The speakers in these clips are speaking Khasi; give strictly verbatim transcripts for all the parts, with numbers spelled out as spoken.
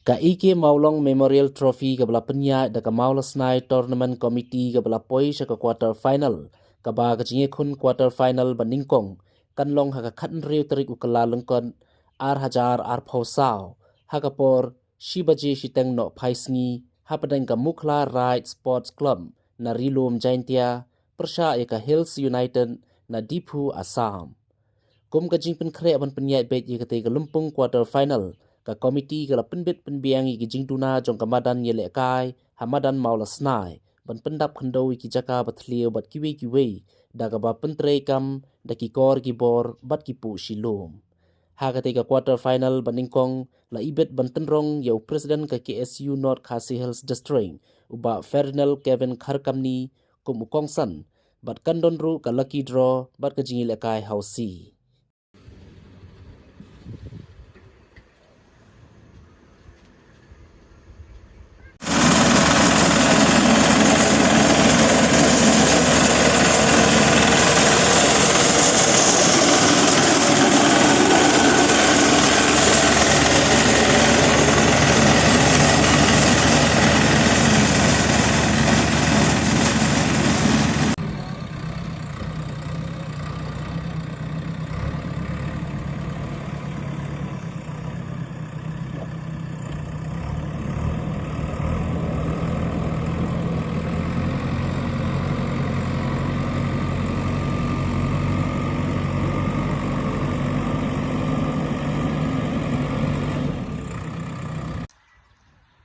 Ka E K Mawlong Memorial Trophy kaba la pynïaid da ka Mawlasnai Tournament Committee kaba la poi sha ka quarter final, kaba ka jingïakhun quarter final ba nyngkong kan long ha ka khathynriew tarik u Kyllalyngkot ar hajar arphew saw, ha ka por shi baje shiteng nohphai sngi, hapdeng ka Mukhla Ride Sports Club na Ri-lum Jaintia pyrshah ïa ka Hills United na Diphu, Assam. Kum ka jingpynkhreh ban pynïaid beit ïa katei ka lympung quarter final, ka komiti ka la pynbit pynbiang ïa ki jingduna jong ka madan ïalehkai ha madan Mawlasnai ban pyndap khyndew ïa ki jaka bathliew bad kiwei kiwei, da kaba pyntreikam da ki kor ki bor bad ki puh shilum. Ha katei ka quarter final ba nyngkong la ibit ban tynrong ïa u president ka K S U North Khasi Hills District, u Bah Ferdinand Kevin Kharkamni, kum u kongsan, bad kan don ruh ka lucky draw bad ka jingïalehkai hausi.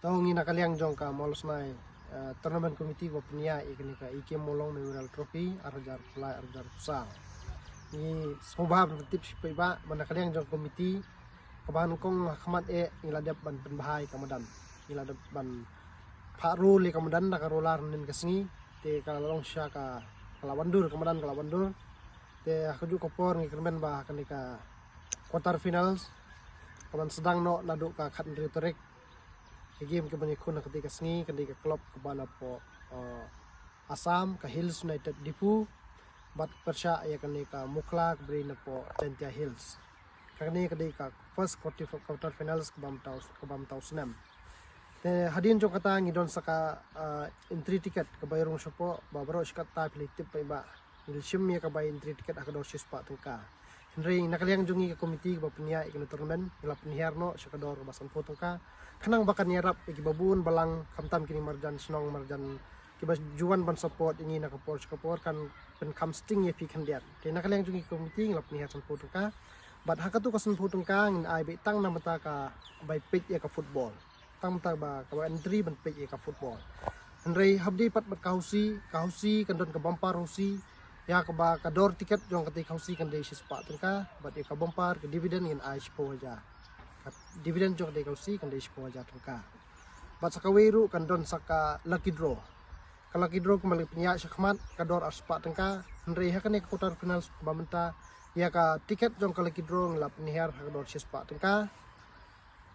To ngi na ka liang jong ka Mawlasnai, eh, Tournament Committee ba pynïaid ïa kane ka E K Mawlong Memorial Trophy ar hajar arphew lai ar hajar arphew saw. Ngi sngewbha ban tip shi paidbah ba na ka liang jong ka committee kaba nyngkong ha khmat eh ngi la dep ban pynbha ïa ka madan. Ngi la dep ban phah rule ïa ka madan da ka roller hynnin ka sngi. Te ka la long sha ka, ka la wandur, ka madan ka la wandur. Te ha kajuh ka por ngi kyrmen ba ha kane ka quarter finals ka ban sdang noh naduh ka khathynriew tarik. Ka game ka ban ïakhun ha katei ka sngi kan dei ka club kaba na poh, eh, Assam, ka Hills United Diphu, bad pyrshah ïa kane ka Mukhla kaba dei na poh Jaintia Hills. Kane ka dei ka first quarter, quarter finals ka bam tau, ka bam tau snem. Te hadien jong kata ngi don sa ka, ah, entry ticket kaba ïarung shapoh, ba baroh shi katta phi la tip paidbah. Ngi la shim ïa ka bai entry ticket ha ka dor shispah tyngka. Hynrei na ka liang jong ngi ka committee kaba pynïaid ïa kane tournament, ngi la pynhiar noh sha ka dor kaba sanphew tyngka. Khnang ba kan ïarap ïa kiba bun balang, khamtam kine marjan shnong, marjan kiba ju wan ban support ïa ngi na ka por sha ka por, kan pynkham sting ïa phi khyndiat. Te na ka liang jong ngi ka committee ngi la pynhiar sanphew tyngka. Bad ha katu ka sanphew tyngka ngin ai beit tang na bynta ka bai peit ïa ka football. Tang bynta ba ka bai entry ban peit ïa ka football. Hynrei haba ïadei pat bad ka hausi, ka hausi kan don ka bumper hausi, ïa kaba ka dor ticket jong katei ka hausi kan dei shispah tyngka, bad ïa ka bumper, ka dividend ngin ai shiphew hajar. Ka dividend jong katei ka hausi kan dei shiphew hajar tyngka. Bad sa kawei ruh kan don sa ka lucky draw. Ka lucky draw kumba la pynïaid shakhmat ka dor arspah tyngka. Hynrei ha kane ka quarter finals ba mynta ïa ka ticket jong ka lucky draw ngi la pynhiar ha ka dor shispah tyngka.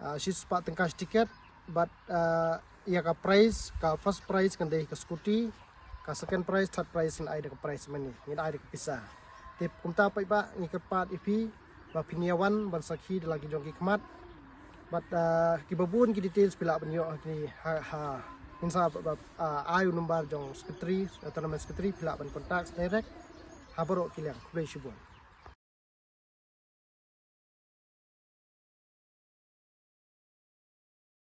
Ah, shispah tyngka shi ticket. Bad, ah, ïa ka prize, ka first prize kan dei ka scooty. Ka second prize, third prize ngin ai da ka prize money, ngin ai da ka pisa. Te kumta paidbah ngi kyrpad ïa phi ba phin ïa wan ban sakhi da la ki jong ki khmat. Bad, ah, kiba bun ki details phi lah ban ïoh ha kine ha, ha, ngin sa, ah, ai u number jong secretary, ah, tournament secretary, phi lah ban contact direct. Ha baroh ki liang, khublei shibun.